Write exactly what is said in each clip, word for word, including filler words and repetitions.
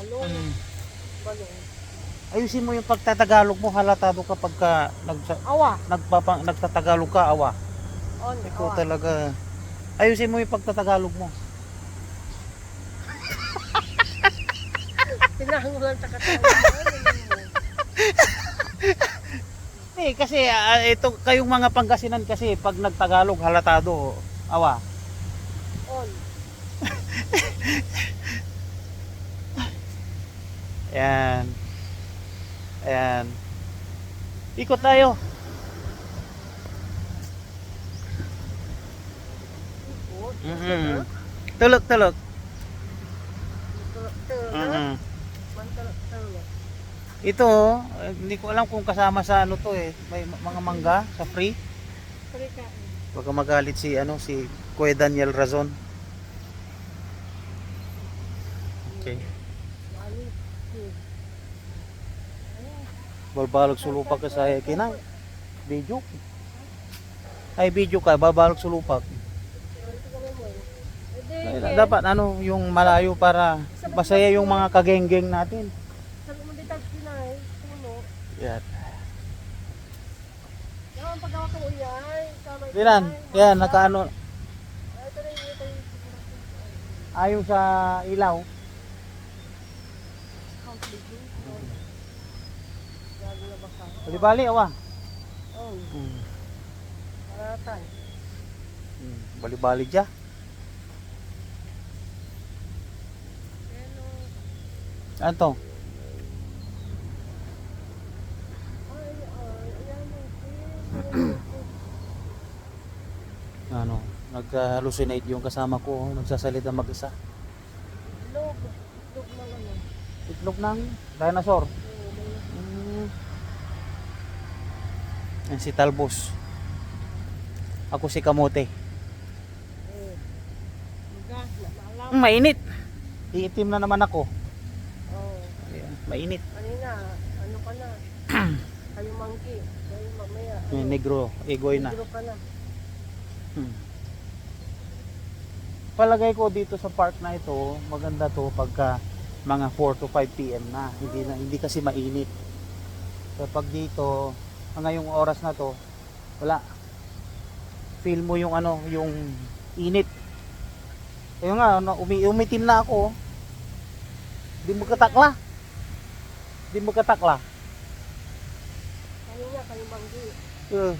Balong. Mm. Balong. Ayusin mo yung pagtatagalog mo, halatado ka pagka nagsa-, Awa. nagpapa-, nagtatagalog ka, awa. On, Ikaw awa. talaga. Ayusin mo yung pagtatagalog mo. Pinangulan ta ka tayo. Eh, kasi, ah, ito, kayong mga Pangasinan kasi, pag nagtagalog, halatado, awa. On. Ayan. Ayan. Ikot tayo. Mm. Tulok, tulok. Tulok, tulok. Mm. Tulok, tulok. Ito, oh, eh, hindi ko alam kung kasama sa ano to eh. May ma-, mga mangga sa free. Free ka. Baka magalit si, ano, si Kuya Daniel Razon. Okay. Balbaleg so lupa ka sa kinay. Video. Ay, video ka, balbaleg so lupa. Ay, dapat ano, yung malayo para masaya yung mga kagenggeng natin. Yan. Yan, paggawa ko yan. Dinan, yan, nakaano. Ayon sa ilaw. Bali-bali, awa. Oh. Hmm. Paratan. Hmm. Bali-bali dia. Anto? Ano, nag-hallucinate yung kasama ko, oh, nagsasalita mag-isa. Itlog. Itlog ng ano? Itlog ng dinosaur. Oo, dinosaur. Mm. Yan si Talbos. Ako si Kamote. Oo. Bugas, na-, maalam. Mm, mainit. Iitim na naman ako. Oo. Ayan, mainit. Kanina, ano ka na? Kayo monkey. Kayo mamaya, May ano? Negro, igoy na. Negro ka na. Hmm. Palagay ko dito sa park na ito, maganda to pagka mga four to five P M na. Hindi na, hindi kasi mainit. Kapag dito, ngayong oras na to, wala. Feel mo yung ano, yung init. Ayun nga, ano, umi-, umitim na ako. Di mo katakla. Di mo katakla. Kanina, kayo banggi. Eh.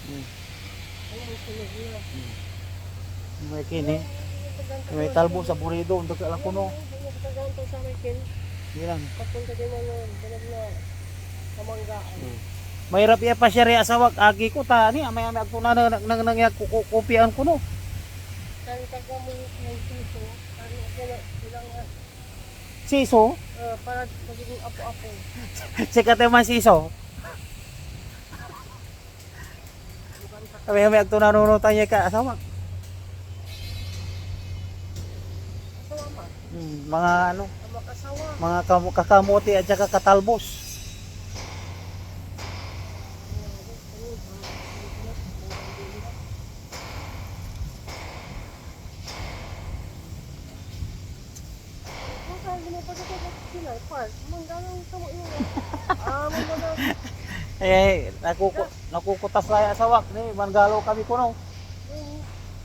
Hmm. Ay, ang sunog niya. Hmm. May kini. May talbos, aburido, ang dagdag ako, no? Hindi ko tagaan to sa may kin. Yan. Papunta din, ano, dalag na kamanggaan. Hmm. Mahirap iya pasyari asawak, agi ko, ta, ni, amay-amay agto na, na, na, na, kuku-, kupian ko, no? Saan ka gamit ng piso? Ano, sila, sila nga. Siso? Ah, para magiging apo-apo. Sikat yung mga siso. Kami, kami agto nanunutan niya ka asawa. Asawa ma? Hmm, mga ano, Ang mag-asawa. Mga kamu-, kakamote at saka katalbos. Ay, nakuku-, nakukutas la ya asawak ni manggalo kami kuno.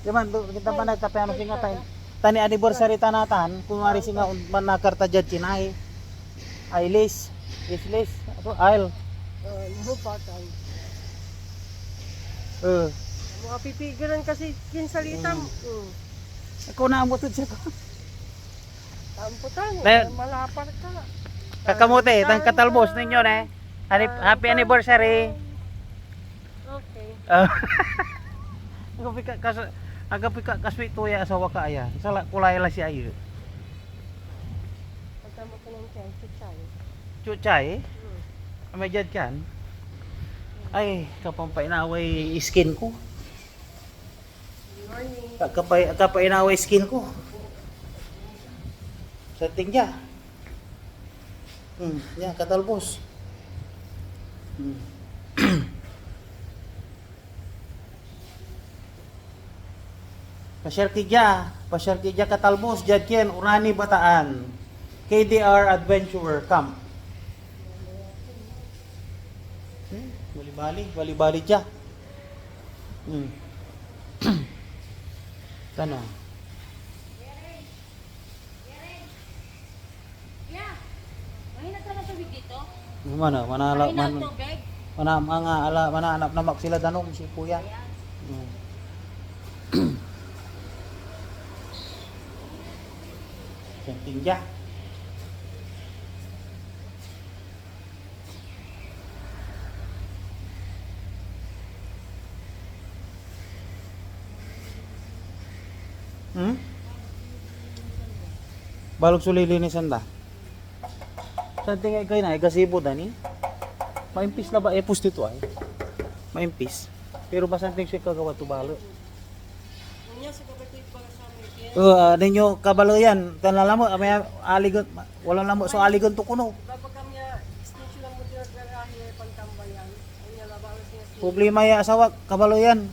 Di man, do, kita pa nagtapiano singa tan, tan anniversary ta natan, kunwari singa, un-, man nakarta diad kinay. Ailis, Islis, ato, Ail. Mga pipigilan kasi kinsalita. Mm. Ako na ang butod siya ko. Tamputan, malapar ka. Kakamote, tan katalbos ninyo, ne? Ani-, happy anniversary. Okay. Ah. Agapi ka, kas-, agapi ka, kasweet to ya asawa ka aya. Sala, kulay la si ayo. Pagka mo ka ng chay, chuchay. Chuchay? Hmm. Amay diad kan? Ay, kapampainaway skin ko. Morning. Ka-, kapay-, kapainaway skin ko. Sa tingya. Hmm, yan, katalbos. Hmm. Pasyar ki dia, pasyar ki dia katalbos diad kien Orani, Bataan. K D R Adventurer Camp. Hmm, bali-bali, bali-bali dia. Hmm. Tano? Mahina talaga tubig dito. Mana, mana, Mahina man, tubig. Mana, mga ala, mana, anak na mak sila danom, si Kuya. Ayan. Hmm. Something dia. Hmm? Balog so lilinisan da. Santing ay kay na, ay gasibo da ni. Maimpis la ba? Eh, pusti to ay. Maimpis. Pero masanting siya kagawa to balo. Unya, sa gabay ko iba sa amin, kaya Uh, ninyo kabaleyan, tan lamo, may aligen, walang lamo so aligen to kuno. Iba pa kami, ah, extension ng motor ng garahe, pantambayan. Unya, labalos niya si Problema ya asawa, kabaleyan.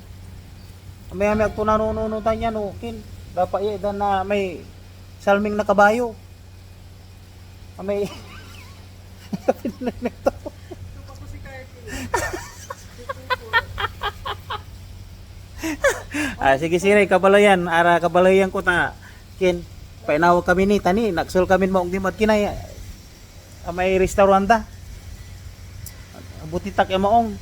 May, may agto nanununutan yan, no, Kin. Dapat ya, dan na may salming na kabayo. Amay. Ah, sige, sige, kabalayan. Ara, kabalayan ko ta. Ken, painawag kami ni, tani, naksel kami maong dimad kinay, amay restaurant da. Butitak ya maong.